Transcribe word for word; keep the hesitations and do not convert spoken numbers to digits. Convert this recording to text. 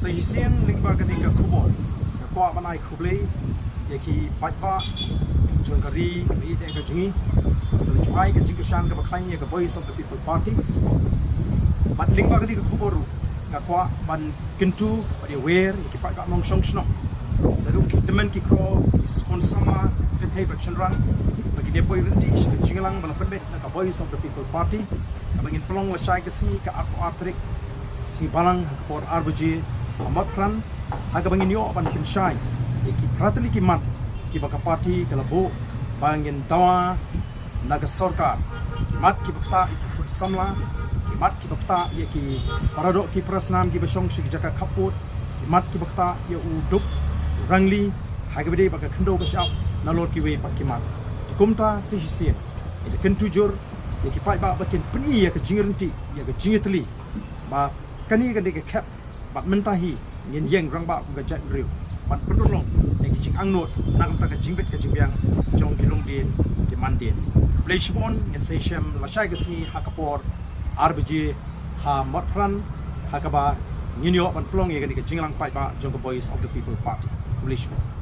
Sa shisien lyngba kane ka khubor nga kwah ban ai khublei ïa ki paidbah jong ka ri, ka ri te ka jong ngi, ka jong ngi ka jingkyrshan kaba khlaiñ ïa ka Voice of the People Party. Bad lyngba kane ka khubor ruh nga kwah ban kyntu bad ïa wer ïa ki paidbah nongshong shnong, da duk ki tymmen ki kro, ki khun samla, kynthei bad shynrang, ba kin ïa poi ryntih sha ka jingïalang ba la pynbeit na ka Voice of the People Party, kaba ngin pynlong lashai ka sngi ka arphew ar tarik, sngi Balang, ha ka por ar baje ha Motphran, ha kaba ngin ïoh ban pynshai ïa ki phra tylli ki mat kiba ka party ka la buh ba ngin dawa na ka sorkar. Ki mat kiba ktah ïa ki khun samla, ki mat kiba ktah ïa ki paradoh ki parasnam kiba shong sha ki jaka khappud, ki mat kiba ktah ïa u duk u rangli, ha kaba dei ba ka khyndew ka shyiap nalor kiwei pat ki mat. Kumta sa shisien ngi da kyntu jur ïa ki paidbah ba kin pyni ïa ka jingryntih, ïa ka jingïatylli, ba kane ka dei ka khep, bad mynta hi ngin ïeng rangbah kum ka jaitbynriew ban pynurlong ïa ki jingangnud na ka bynta ka jingbit ka jingbiang jong ki longdien ki mandien. Khublei shibun, ngin sa ïashem lashai ka sngi ha ka por ar baje ha Motphran, ha kaba ngin ïoh ban pynlong ïa kane ka jingïalang paidbah jong ka Voice of the People Party. Khublei shibun.